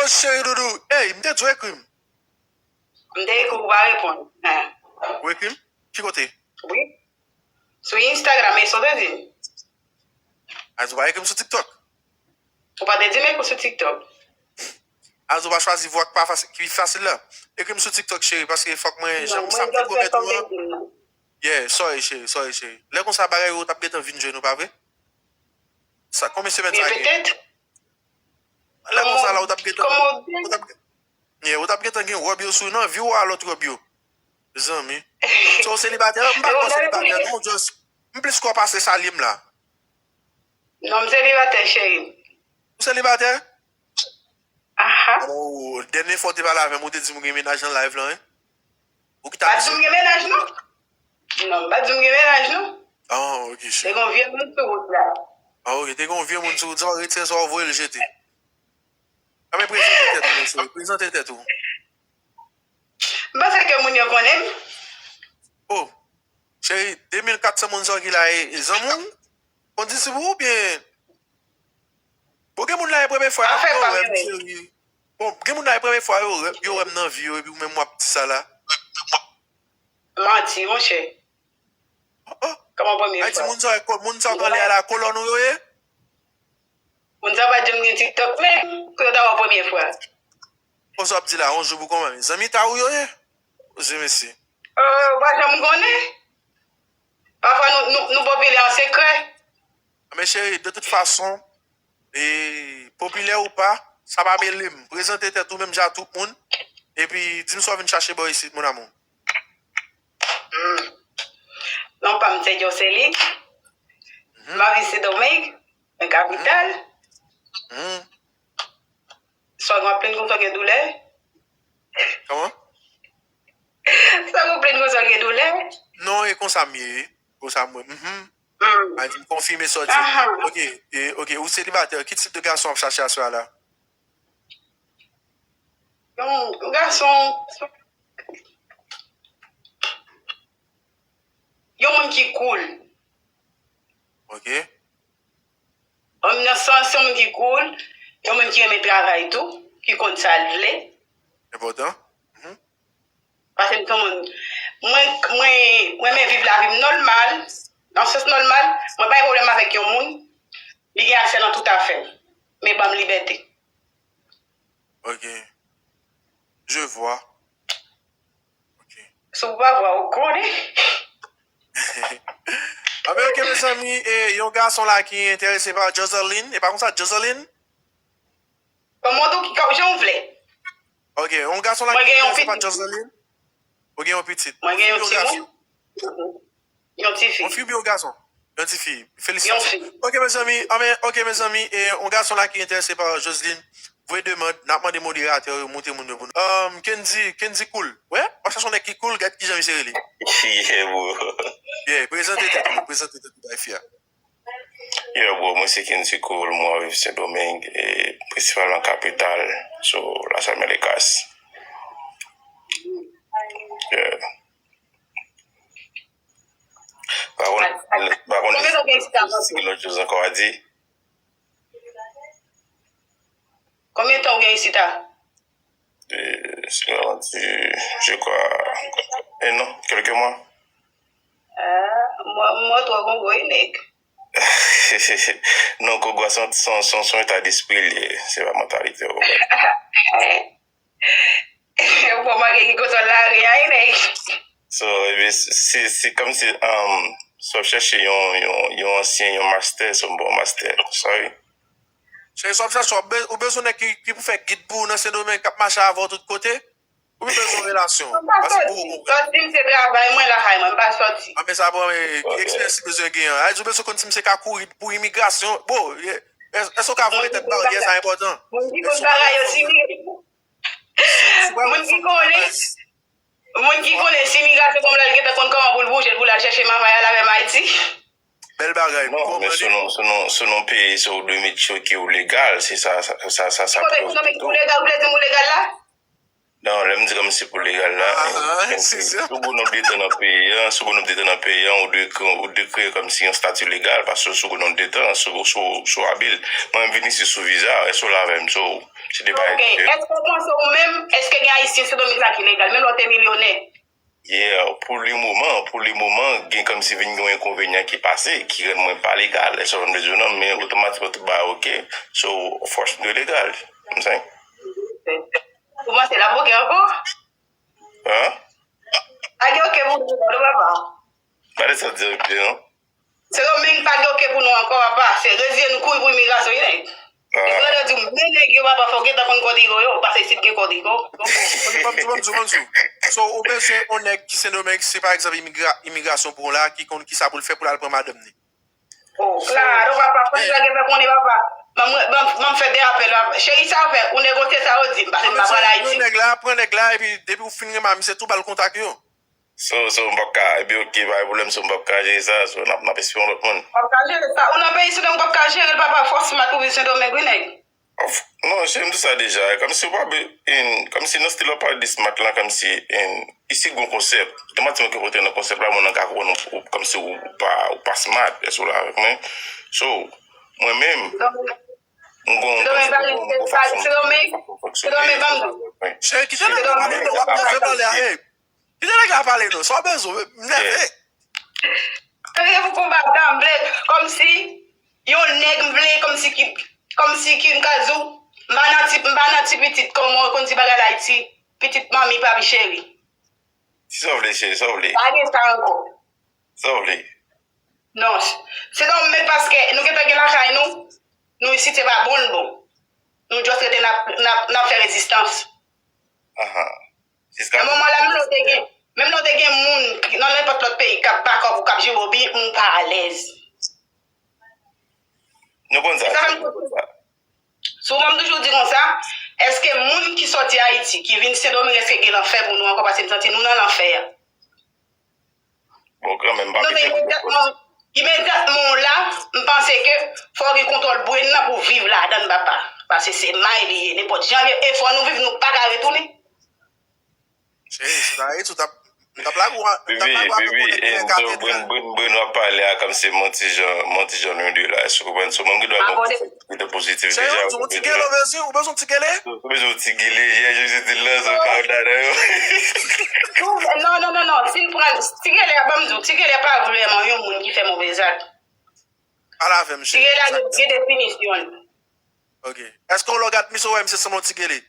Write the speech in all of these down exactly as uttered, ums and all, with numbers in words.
Cheri doudou, ey, m te di w ekri m. M te ekri w, ou pa reponn. Hein. Ou ekri m? Ki kote? Wi. Sou Instagram, e sa w te di m. A di w pa ekri m sou TikTok. Ou pa te di m ekri w sou TikTok. A di w pa chwazi vwa ki pa fasi-, ki fasil la. Ekri m sou TikTok, cheri, paske fòk mwen, jan m sa m te pwomèt ou an. Yeah, sorry, cheri, sorry, cheri. Lè konsa, bagay yo t ap gentan vin jwenn ou, pa vre? Sa, konbyen semèn sa gen? Petèt. Lè konsa la, ou t ap gentan, ou t ap, yeah, ou t ap gentan gen wòb yo sou nan vi w a, lòt wòb yo. Mezanmi. So, ou selibatè? M pa kwè w selibatè, non, just, m plis kwè w pase salye m la. Non, m selibatè, cheri. Ou selibatè? Aha. Oh, dènye fwa w te pale avè m, ou te di m ou gen mennaj nan live lan, wi. Ou ki ta di m gen mennaj, non? Non, m pa di m gen mennaj, non. Ah, ok, cheri. Te gen yon vye moun sou wout la. Ah, ok, te gen yon vye moun sou wout, sa w retire sa w voye l jete. A, men prezante tèt ou, mesye, prezante tèt ou. M panse ke moun yo konnen m. Oh, cheri, de mil kat san moun sa ki la e, e zanmi w? Kondisip ou oubyen? Bon, gen moun la e premye fwa yo wè m, cheri. Bon, gen moun la e premye fwa yo wè, yo wè m nan vi yo, epi ou menm w ap di sa la. Manti, monchè. Oh, oh. Kòman premye fwa? Ay, ti moun sa, moun sa k anlè a la, kolòn ou yo ye? Moun sa pa janm gen TikTok menm, pou yo ta wè w premye fwa. Konsa w ap di la, yon jou pou kòman? Zanmi ta ou yo ye? Poze mesye. Euh, ou pa janm konnen. Pafwa nou, nou, nou popilè an sekrè. Men cheri, de tout fason, e, popilè ou pa, sa pa mele m. Prezante tèt ou menm jan ak tout moun. Epi, di m sa w vin chache bò isit, mon amour. Hmm. Non pa m se Jocelyn. Mhm. M ap viv Sendomeng, nan kapital. Mhm. Sa w gen w ap plenn konsa w gen doulè? Kòman? Sa w gen w plenn konsa w gen doulè? Non, e konsa m ye. Konsa m ye. Mhm. Hmm. A di m konfime sa w di. Aha. Ok, e, ok, ou selibatè. Ki tip de gason w ap chache aswè a la? Yon, yon gason, yon moun ki cool. Ok. Yon, nan sans, yon moun ki cool, yon moun ki renmen travay tou, ki konn sa l vle. Enpòtan. Mhm. Paske m se yon moun, mwen, mwen, mwen renmen viv lavi m nòmal, nan sans nòmal, mwen pa gen pwoblèm avèk yon moun, li gen aksè nan tout afè m, men ban m libète. Ok. Je vois. Ok. Si w pa vwa, ou konnen. Anben, ok, mezanmi, e, yon gason la ki enterese pa Joseline, e pa konsa, Joseline? Kòman tou, kò-, jan w vle? Ok, yon gason la ki enterese pa Joseline. Ou gen yon pitit. Mwen gen yon pitit. Yon fi oubyen yon gason? Yon tifi. Yon tifi. Felisitasyon. Yon fi. Ok, mezanmi. Anben, ok, mezanmi. E, yon gason la ki enterese pa Joseline, voye demann, n ap mande moderatè yo montre moun yo pou nou. Um, Kendy, Kendy Cool. Wè? W ap chache yon nèg ki cool, gad kijan misye rele. Yeah, bro. Yeah, prezante tèt ou, prezante tèt ou bay fi a. Yeah, bro, mwen se Kendy Cool, mwen ap viv Sendomeng, e prensipalman kapital, so, Las Américas. Yeah. Pa konn, pa konn si gen lòt choz ankò a di. Konbyen tan w gen isit a? E, si mwen di, je crois, un an, quelques mois. Ah, mwen, mwen twò gongo, wi, nèg. Non, gongo a se yon, se yon, se yon, se yon eta despri l ye, se pa mantalite, ou konprann. Ou pa manke ki kote w lari a, wi, nèg. So, ebyen, se, se kòmsi, um, si w ap chèche yon, yon, yon ansyen, yon master, se yon bon master, sorry. Cheri, sa w ap chache, w ap be-, ou bezwen nèg ki, ki pou fè gid pou ou nan Sendomeng, k ap mache avè w tout kote? Ou bezwen yon relasyon? Mwen pa sòti. Sòti m se travay mwen lakay mwen, m pa sòti. A, men sa bon, men ki eksperyans li bezwen gen an? A di ou bezwen konn si misye ka kouri pou imigrasyon. Bon, e, èske w ka vole tèt baryè, sa enpòtan? Moun ki konn bagay yo si moun ki konnen, moun ki konnen si imigrasyon kòm l al gentan konn kòman pou l bouje l pou l al chèche manmay al avè m Ayiti. Bèl bagay. Non, men sou non, sou non, sou non peyi, se ou dwe met yo ki ou legal, se sa, sa, sa, sa, sa. Kote, sou non peyi ki ou legal, ou vle di m ou legal la? Non, lè m di kòmsi pou legal la, ah, kòmsi, si ou gon nonb de tan nan peyi an, si ou gon nonb de tan nan peyi an, ou dwe kre-, ou dwe kreye kòmsi yon stati legal, paske si ou gon nonb de tan, si ou, si ou, si ou abil. Mwen, m vin isi sou viza, èske w la avè m? So, se de bagay diferan. Ok, èske w panse ou menm, èske gen Ayisyen Sendomeng la ki legal, menm lè w te milyonè? Yeah, pou le moman, pou le moman, gen kòmsi vin gen yon enkonvenyan ki pase, ki rann mwen pa legal. Èske w konprann m vle di w non, men otomatikman tout bagay ok. So, of course, m dwe legal. You know what I'm saying? Ou panse l ap ok ankò? Hein? Agi ok pou nou, papa. Pa de sa di ok, non? Sendomeng pa gen ok pou nou ankò, papa. Se reziye nou kouri pou imigrasyon, wi, nèg. Ah. Imigrasyon di, men nèg yo, papa, fò w gentan konn kòd iro yo, paske isit gen kòd iro. Bon, bon, bon, bon, bon. So, ou bezwen yon nèg ki Sendomeng, si pa egzanp imigra-, imigrasyon pran w la, ki konn ki sa pou l fè pou l al pran madanm ni. Oh, klaro, papa, fò nèg la gentan konnen, papa. Ban m, ban m, ban m fè de apèl, papa. Cheri, sa w fè, ou negosye sa yo di m, paske m pa pral Ayiti. Yon nèg la, pran nèg la, epi depi w fin renmen misye tou, ba l kontak yo. So, so, m p ap ka, epi ok, pa gen pwoblèm, so, m p ap ka jere sa, so, n ap, n ap espere yon lòt moun. W ap ka jere sa. Ou nan peyi Sendomeng, ou p ap ka jere l, papa, fò smart pou viv Sendomeng, wi, nèg. Of, non, cheri, m di sa deja, kòmsi w pa be-, en, kòmsi nan stil w ap pale de smart la, kòmsi, en, isi gon konsèp. Otomatikman ke w rantre nan konsèp la, moun nan ka konprann ou, ou, kòmsi ou pa, ou pa smart, èske w la avèk mwen? So, mwen menm, m gon, m gon, m gon fason, m gon fason fonksyone. Cheri, kite nèg la pale, w ap pale a, ey. Kite nèg la pale non, sa w bezwen, m nève. Mwen gen pou konba dan, m vle, kòmsi, yon nèg m vle, kòmsi ki, kòmsi ki m ka di w, m pa nan ti, m pa nan ti pitit, kòman w konn di bagay la, ti pitit manmi, papi cheri. Di sa w vle, cheri, sa w vle. Pa gen sa ankò. Sa w vle. Non, se nòmal paske nou gentan gen lakay nou, nou isi se pa bon l bon. Nou just rete n ap, n ap, n ap fè rezistans. Ahan. Nan moman la, menm lè w te gen, menm lè w te gen moun ki nan nenpòt lòt peyi k ap back up ou, k ap jere w byen, ou pa alèz. Nou konn sa, nou konn sa. Souvan m toujou di konsa, èske moun ki sòti Ayiti, ki vin Sendomeng, èske gen lanfè pou nou ankò? Paske m santi nou nan lanfè a. Bon, kanmenm, pa mete moun. Imedyatman w la, m panse ke fò w gen kontwòl brain nan pou w viv ladan l, papa. Paske se may li ye. Nenpòt jan l ye, e fò nou viv, nou pa ka retounen. Cheri, si w t Ayiti, w t ap, m t ap lage w, m t ap lage w avèk yon nèg ki gen katedral. Bebe, bebe, en so, brain, brain, brain w ap pale a, kòmsi m yon ti jan, m yon ti jan lwen de la, èske w konprann? So, mwen m gen dwa gen yon pwofèt ki te pozitif deja. Cheri, ou bezwen yon ti gele, ou bezwen, ou bezwen yon ti gele? Ou bezwen yon ti gele, yeah, Jezi di l lan, so, pa yon ladan yo. Non, non, non, non, non, si l pran, ti gele a, ban m di w, ti gele a pa vrèman yon moun ki fè move zak. Pale avè m, cheri. Ti gele a gen definisyon l. Ok. Èske w lè w gad misye, w wè misye sanble yon ti gele?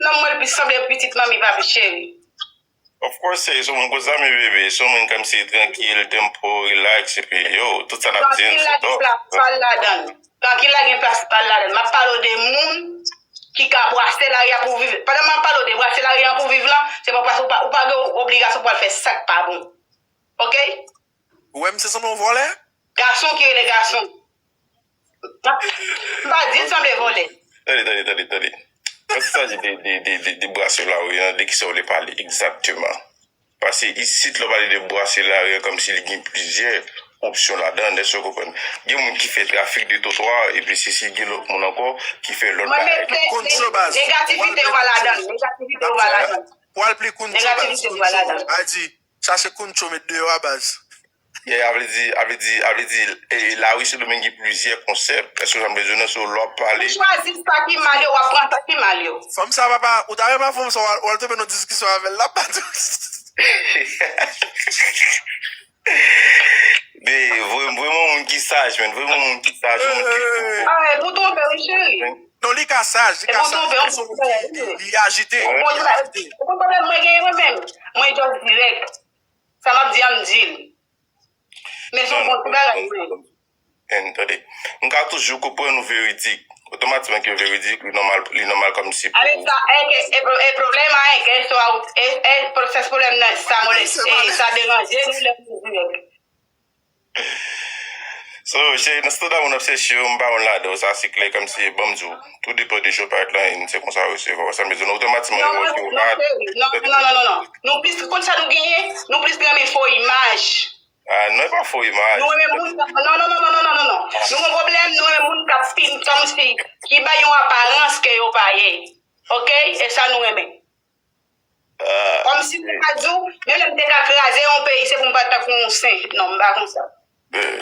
Non, m wè l plis sanble pitit manmi papi cheri. Of course, se, se yon moun konsa, men bebe, se yon moun kòmsi trankil, tempo, relax, epi yo, tout sa n ap di, se top. Trankil la gen plas pa l ladan l. Trankil la gen plas pa l ladan l. M ap pale w de moun ki ka brase lari a pou viv. Pandan m ap pale w de brase lari a pou viv lan, se pa paske ou pa, ou pa gen obligasyon pou al fè sa k pa bon. Ok? Ou wè misye sanble yon vòlè? Gason ki rele gason. M pa di l sanble vòlè. Tande, tande, tande, tande. Lè il s'agit de, de, de, de, de brase lari an, de kisa w vle pale egzakteman? Paske isit, lè w pale de brase lari an, kòmsi li gen plizyè opsyon ladan l, èske w konprann? Gen moun ki fè trafik de twotwa, epi sesi, gen lòt moun ankò ki fè lòt bagay. Mwen mete negativite yo pa ladan l, negativite yo pa ladan l. Pou al pli kontro baz, kontro. A di, chache kontro, met deyò a baz. Yeah, a vle di, a vle di, a vle di, e, lari Sendomeng gen plizyè konsèp. Èske w konprann sa m vle di w nan, so, lè w ap pale. Ou chwazi sa ki mal yo, w ap pran sa ki mal yo. Fanm sa, papa, ou ta renmen fanm sa, w al, w al tonbe nan diskisyon avè l, l ap bat ou. Men, vre, vrèman, moun ki saj, men, vrèman, moun ki saj, moun ki... Ah, e pou twonpe w, cheri. Non, li ka saj, li ka saj. Li, li ajite, li ajite. Ou konn pwoblèm mwen genyen mwen menm? Mwen just dirèk. Sa m ap di a, m di l. Men se yon bon ti bagay, wi. Tande. M ka toujou konprann ou veridik. Otomatikman ke veridik, li nòmal, li nòmal kòmsi pou... Avèk sa, e, e, e, e pwoblèm a, e ke so a, e, e, se pwoblèm nan, sa moleste, sa deranje nou lè nou dirèk. So, cheri, nan standa moun ap chèche yo, m pa konn ladan, sa se klè, kòmsi, ban m di w, tou depan de jan w parèt lan, e se konsa yo resevwa w. Sa vle di, otomatikman, yo wè ke w pa... Non, non, non, non, non. Nou plis konn sa nou genyen, nou plis renmen fo imaj. Ah, non, e pa fo imaj. Nou renmen moun k ap, non, non, non. Nou gen pwoblèm, nou renmen moun k ap fin kòmsi, ki bay yon aparans ke yo pa ye. Ok? E sa nou renmen. Kòmsi m te ka di w, menm lè m te ka kraze yon peyi, se pou m pa t tankou yon sen. Non, m pa konsa.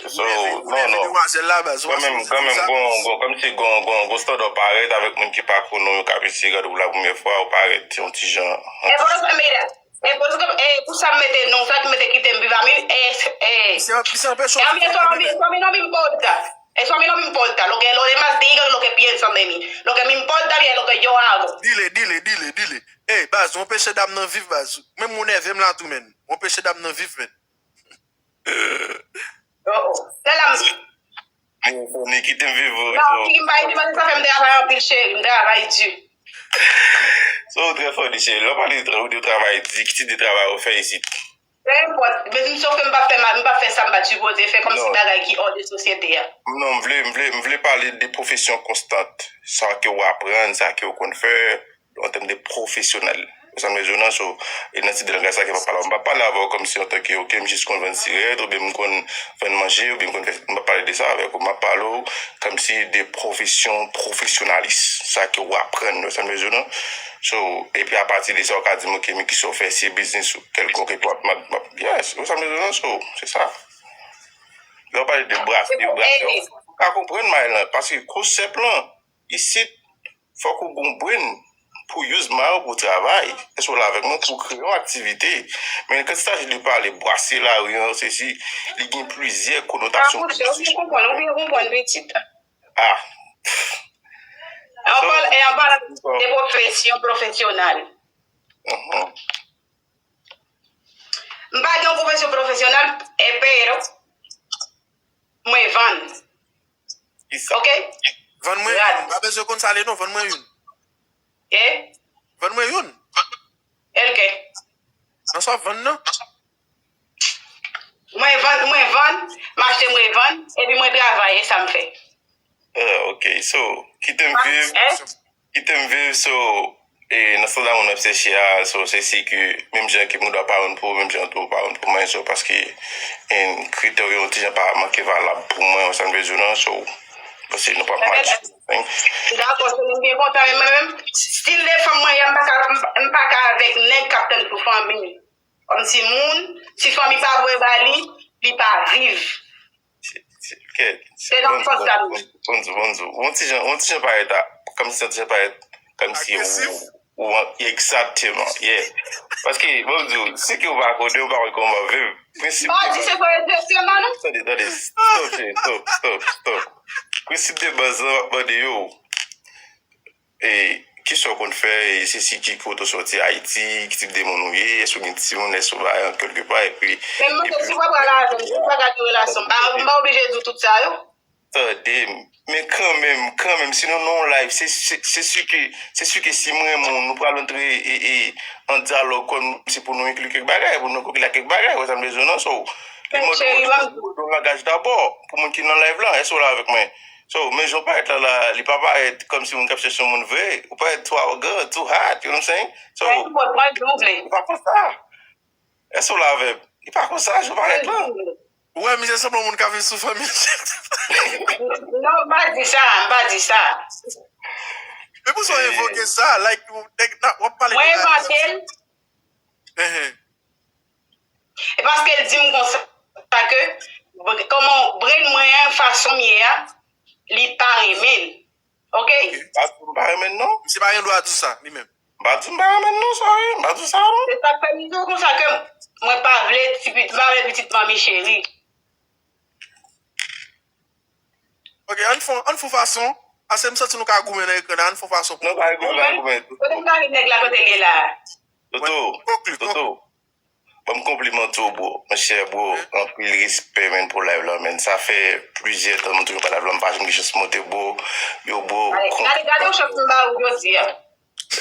So, non, non. Kanmenm, kanmenm, gon, gon, kòmsi gon, gon, gon standard parèt avèk moun ki pa konn ou, yo ka vin si gade w la premyè fwa, ou parèt yon ti jan. E pou sa m mete, e pou sa m mete non, sa ki mete kite m viv a mi, e, e, e a mi, eso a mi, eso a mi no me importa. Eso a mi no me importa. Lo que, lo demás digan, lo que piensan de mí. Lo que me importa bien, lo que yo hago. Dile, dile, dile, dile. Ey, baz, w anpeche dam nan viv, baz. Menm ou nève m la tou, menn. W anpeche dam nan viv, menn. Oh, oh. Lè la m Mwen fò ni kite m viv vre. Non, ki m bay di, paske sa fè m travay anpil, cheri. M travay di. So, ou trè fò di, cheri. Lè w pale de tra- de travay di, ki tip de travay ou fè isit? Pe enpòt. Men m sofe m pa fè mal, m pa fè sa m pa t sipoze fè, kòmsi bagay ki hors de sosyete a. Non, m vle, m vle, m vle pale de pwofesyon konstant. Sa ke w aprann, sa ke w konn fè, an tèm de pwofesyonèl. Ou sa m bezwen nan, so, e nan ti de langaj sa ke m ap pale avè w. M pa pale avè w kòmsi antanke, ok, m jis konn vann sirèt, oubyen m konn vann manje, oubyen m konn fè, m pa pale de sa avè w. M ap pale w kòmsi de pwofesyon, pwofesyonalis. Sa ke w aprann, ou sa m bezwen nan. So, epi apati de sa, ou ka di m, ok, men kisa w fè, si biznis ou kèlkonk, epi w ap, m ap, m ap, yes, ou sa m bezwen nan, so, se sa. Lè w pale de brase, brase, ou ka konprann may lan, paske konsèp lan, isit, fòk ou gon brain pou use may ou pou travay. Èske w la avèk mwen? Pou kreye yon aktivite. Men kan il s'agit de pale, brase lari an, sesi, li gen plizyè konotasyon pozitif. Ou byen konprann, ou byen konprann, pitit. Ah. An pale, e an pale de pwofesyon pwofesyonèl. M pa gen yon pwofesyon pwofesyonèl, e pero mwen vann. Kisa? Ok? Vann mwen youn. Rad. M pa bezwen konn sa li non, vann mwen youn. E? Vann mwen youn. Elke? Nan sa w ap vann nan? Mwen vann, mwen vann, m achte, mwen vann, epi mwen travay, e sa m fè. Ah, ok. So, kite m viv. Kite m viv, so, e, nan sans la moun ap chèche a, so, se si ke, menm jan ke moun dwa pa vann pou ou, menm jan tou ou pa vann pou mwen, so, paske, en, kritè yo yon ti jan pa manke valab pou mwen, ou sa m vle di w nan, so, paske nou p ap match. Dakò, se moun byen kontan, men mwen menm, stil de fanm mwen ye a, m pa ka, m, m pa ka avèk nèg k ap tann pou fanmi. Kòmsi moun, si fanmi pa voye ba li, li pa viv. Se, se, ok. Se nan sans sa m ye. Bon, bon, bon, bon, bon, yon ti jan, yon ti jan parèt a, kòmsi yon ti jan parèt, kòmsi ou, ou an, egzakteman, yeah. Paske, bon, m di w, si ke ou pa konnen, ou pa konn kòman w ap viv. Prensip de baz. Tande, tande, stop, stop, stop, stop. Prensip de baz lan, m ap mande yo. E, kisa w konn fè, e se si ki kote w soti Ayiti, ki tip de moun ou ye, èske w gen timoun, èske w pa gen kèlke pa, epi... Men m mande si w pa pral avè m, si w pa ka gen relasyon, m pa, m pa oblije di w tout sa yo. Tande m, men kanmenm, kanmenm, si nou nan yon live, se, se, se si ke, se si ke si m renmen w, nou pral antre e, e, an dyalòg, kòm se pou nou enkli kèk bagay, pou nou enkli kèk bagay, ou sa m bezwen nan, so, li mande w yon langaj dabò, pou moun ki nan live lan, èske w la avèk mwen? So, men jan w parèt la, la, li pa parèt kòmsi moun k ap chèche yon moun vre. Ou parèt too arrogant, too hot, you know what I'm saying? So, li pa konsa. Èske w la avè m? Li pa konsa, jan w parèt la. Ou wè, misye sanble yon moun k ap viv sou fanmi l. Non, m pa di sa, m pa di sa. Men pou sa w envoke sa, like, nèg, w ap pale de... Mwen envante l. E paske l di m konsa ke, kòman brain mwen an, fason m ye a, li pa renmen l. Ok? Ok. M pa di w m pa renmen l, non. Misye pa gen dwa di sa, li menm. M pa di w m pa renmen l, non, sorry. M pa di w sa, non. Se sa k fè m di w konsa ke mwen pa vle ti pit-, m pa vle pitit manmi cheri. Ok, ann fè, ann fè fason, paske m santi nou ka goumen nan ekran, ann fè fason pou... Non, pa goumen, pa goumen. Kote m ka ret nèg la, kote l ye la? Toto, Toto, ban m konpliman tou, bro. Monchè, bro, anpil respè, menn, pou live la, menn. Sa fè plizyè tan nou toujou pa live la, m pa janm gen chans monte, bro. Yo, bro, gade, gade yon chans m ba ou jodi a.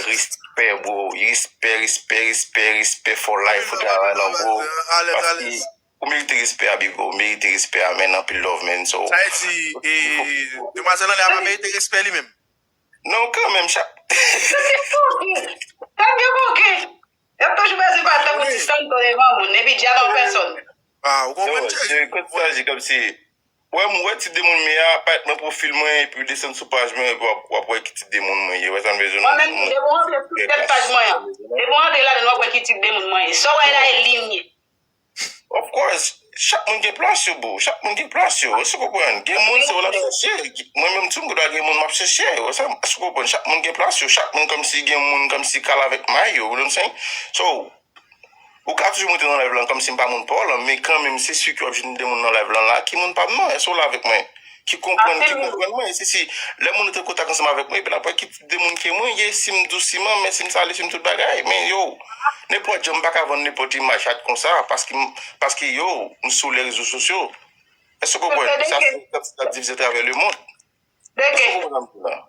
Respè, bro. Respè, respè, respè, respè for life pou travay lan, bro. Paske ou merite respè a, big bro. Ou merite respè a, menn. Anpil love, menn. So, sa vle di, e, demwazèl anlè a pa merite respè li menm? Non, kanmenm, chak... Tande bouke. Tande bouke. Y ap toujou bezwen pa tankou ti santo devan moun, epi dyab an pèsòn. Ah, ou konprann, cheri? Cheri, kote sa, cheri, kòmsi Wè, m wè tit de moun m ye a, parèt nan pwofil mwen, epi w desann sou paj mwen, epi w ap, w ap wè ki tit de moun mwen ye. Wè sa m bezwen. Mwen menm, depi w antre sou tèt paj mwen an, depi w antre ladan, w ap wè ki tit de moun mwen ye. Sa w wè la, e li m ye. Of course, chak moun gen plas yo, bro. Chak moun gen plas yo. Èske w konprann? Gen moun, se yo l ap chèche. Mwen menm tou, m gen dwa gen moun m ap chèche. Èske w konprann? Chak moun gen plas yo. Chak moun kòmsi gen moun kòmsi kal avèk may yo. You know what I'm saying? So, ou ka toujou monte nan live lan kòmsi m pa moun pa w lan, men kanmenm, se si ke w ap jwenn de moun nan live lan la ki moun pa m nan. Èske w la avèk mwen? Ki konprann, ki konprann mwen. Se si lè moun antre kontak ansanm avèk mwen, epi l ap wè ki tip de moun ke mwen ye, si m dous, si m anmè, si m sale, si m tout bagay. Men yo, nenpòt jan, m pa ka vann nenpòt imaj chat konsa, paske, paske yo, m sou lè rezo sosyo. Èske w konprann? Sa se yon kantite ap divize atravè lemond. Èske w konprann sa m di la?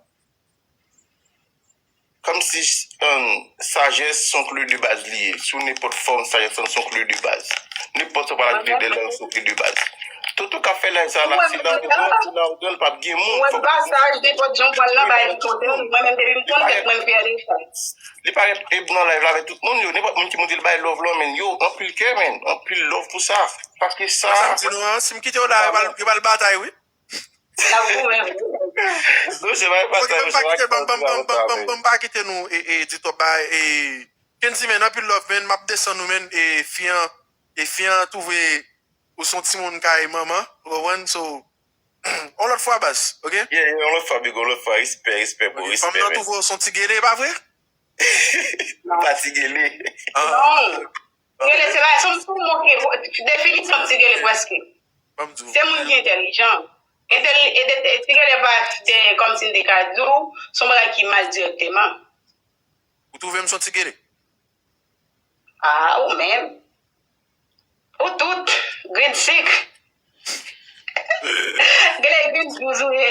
Kòmsi, um, sajès se yon kle de baz li ye. Sou nenpòt fòm, sajès lan se yon kle de baz. Nenpòt sa w pral ajoute dèyè l la, se yon kle de baz. Toto k ap fè live sa la, si l la, si l la, l p ap gen moun. Mwen pa saj, nenpòt jan w pral nan bagay ki kote m, mwen menm depi m konn tèt mwen, m fyè de sa. Li parèt eb nan live la avèk tout moun yo. Nenpòt moun ki monte l bay love lan, men yo, anpil kè, men, anpil love pou sa. Paske sa. Sa m di nou an, si m kite yo la, yo pral, yo pral batay, wi. N ap goumen. Non, se pa, pa sa, se pa, ban m pa kite nou, e, e, di twòp bagay, e, Kendy, men, anpil love, men, m ap desann ou, men, e, fi an, e, fi an twouve ou se yon timoun kay manman, ou konprann, so, yon lòt fwa, baz, ok? Yeah, yeah, yon lòt fwa, big, yon lòt fwa, respè, respè, bro, respè, man. Fanm nan twouve ou se yon ti gele, pa vre? Pa ti gele. Ah. Non. Gele, se pa, se yon, se yon mo ki, definitif ti gele, prèske. Se moun ki entèlijan. Entèli-, e de-, e ti gele pa de, kòmsi m te ka di w, se yon bagay ki mal dirèkteman. Ou twouve m se yon ti gele? Ah, ou menm. Ou tout, grenn sik. Gele grenn bouz ou ye.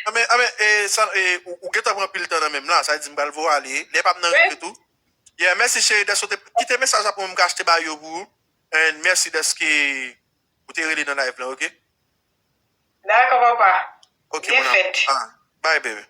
Anben, anben, e, sa, e, ou, ou gentan pran anpil tan nan men m la, sa vle di m pral voye w ale. Lè pa m nan rive tou. Yeah, mèsi cheri, dèske w te kite mesaj la pou mwen, m ka achte bagay yo pou ou. And mèsi dèske ou te rele nan live lan, ok? Dakò, papa. Ok, mon amour. Byen fèt. Ah, bye, baby.